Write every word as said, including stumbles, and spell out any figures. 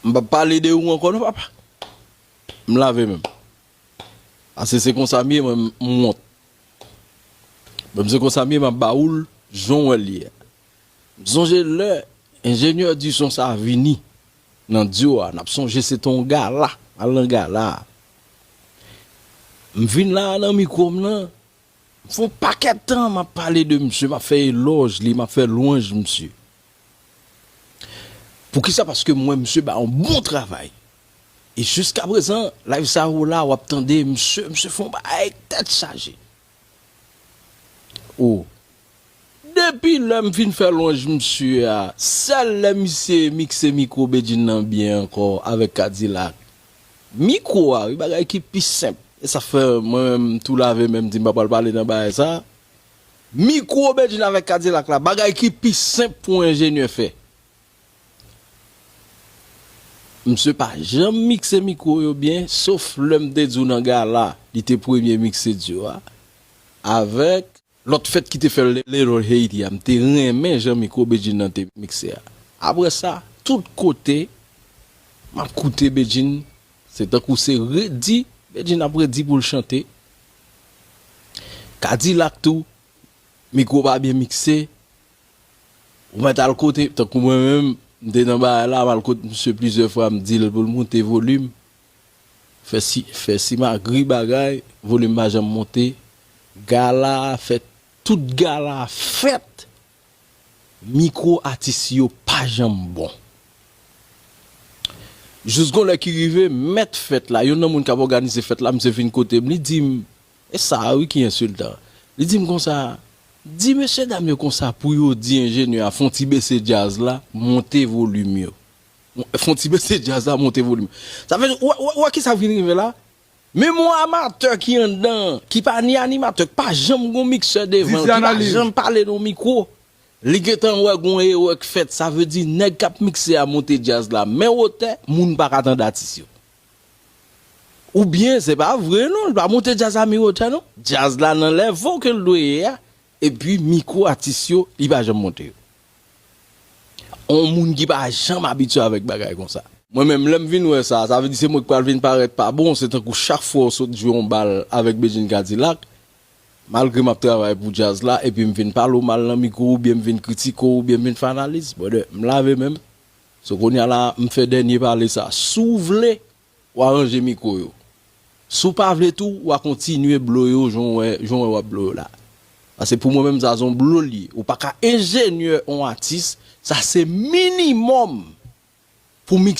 M p ap pale de ou ankò non, papa. M lave men m. Paske se konsa m ye, mwen, m wont. Mwen, se konsa m ye, m ap ba ou l jan w wè l ye a. M sonje lè enjenyè di son sa vini nan Dio a, n ap sonje se te yon gala, m al nan gala a. M vin la a nan mikwo m nan, m fè yon pakèt tan m ap pale de misye, m ap fè elòj li, m ap fè lwanj misye. Poukisa? Paske m wè misye bay yon bon travay. E jiska prezan, live sa yo la, w ap tande misye, misye fè yon bagay tèt chaje. O. Depi lè m fin fè lwanj misye a, sèl lè misye mikse mikwo Bedjine nan byen ankò avèk Kadilak. Mikwo a, wi, bagay ki pi senp. E sa fè mwen menm m tou lave men m di m pa pral pale nan bagay sa. Mikwo Bedjine avèk Kadilak la, bagay ki pi senp pou enjenyè fè. Misye pa janm mikse mikwo yo byen, sof lè m te di w nan gala, li te premye mikse Dio a. Avèk lòt fèt ki te fè l Little Haiti a, m te renmen jan mikwo Bedjine nan te mikse a. Apre sa, tout kote, m ap koute Bedjine, se tankou se redi, Bedjine ap redi pou l chante. Kadilak tou, mikwo pa byen mikse. Ou mèt al kote, tankou mwen menm, m te nan bagay la, m al kot misye plizyè fwa, m di l pou l moute volim. Fè si, fè simagri bagay, volim pa janm monte. Gala a fèt, tout gala a fèt. Mikwo atis yo pa janm bon. Jous gon lè ki rive, mèt fèt la, youn nan moun k ap òganize fèt la, misye vin kote m, li di m, e sa a wi ki ensiltan. Li di m konsa, di mesye dam yo konsa pou yo di enjenyè a fè yon ti bese djaz la, monte volim yo. Fè yon ti bese djaz la, monte volim yo. Sa vle di, ou wè, ou wè, ou wè ki sa k vin rive la? Menm yon amatè ki anndan, ki pa ni animatè, ki pa janm gon miksè devan l, ki pa janm pale nan mikwo, li gentan wè gon erè k fèt. Sa vle di nèg k ap mikse a monte djaz la men wotè, moun pa ka tande atis yo. Oubyen, se pa vre non, li pa monte djaz la men wotè non. Djaz la nan lèvo ke l dwe ye a, epi mikwo atis yo, li pa janm monte yo. On moun ki pa janm abitye avèk bagay konsa. Mwen menm, lè m vin wè sa, sa vle di se mwen k pral vin parèt pa bon, se tankou chak fwa w sot jwe yon bal avèk Bedjine Kadilak, malgre m ap travay pou djaz la, epi m vin pale w mal nan mikwo, oubyen m vin kritike w, oubyen m vin fè analiz, brother, m lave men m. So, kounye a la, m fè dènye pale sa. Si w vle, w aranje mikwo yo. Si w pa vle tou, w a kontinye blo yo jan w wè, jan w wè w ap blo yo la. Paske pou mwen menm, sa se yon blo li ye. Ou pa ka enjenyè yon atis, sa se minimòm pou w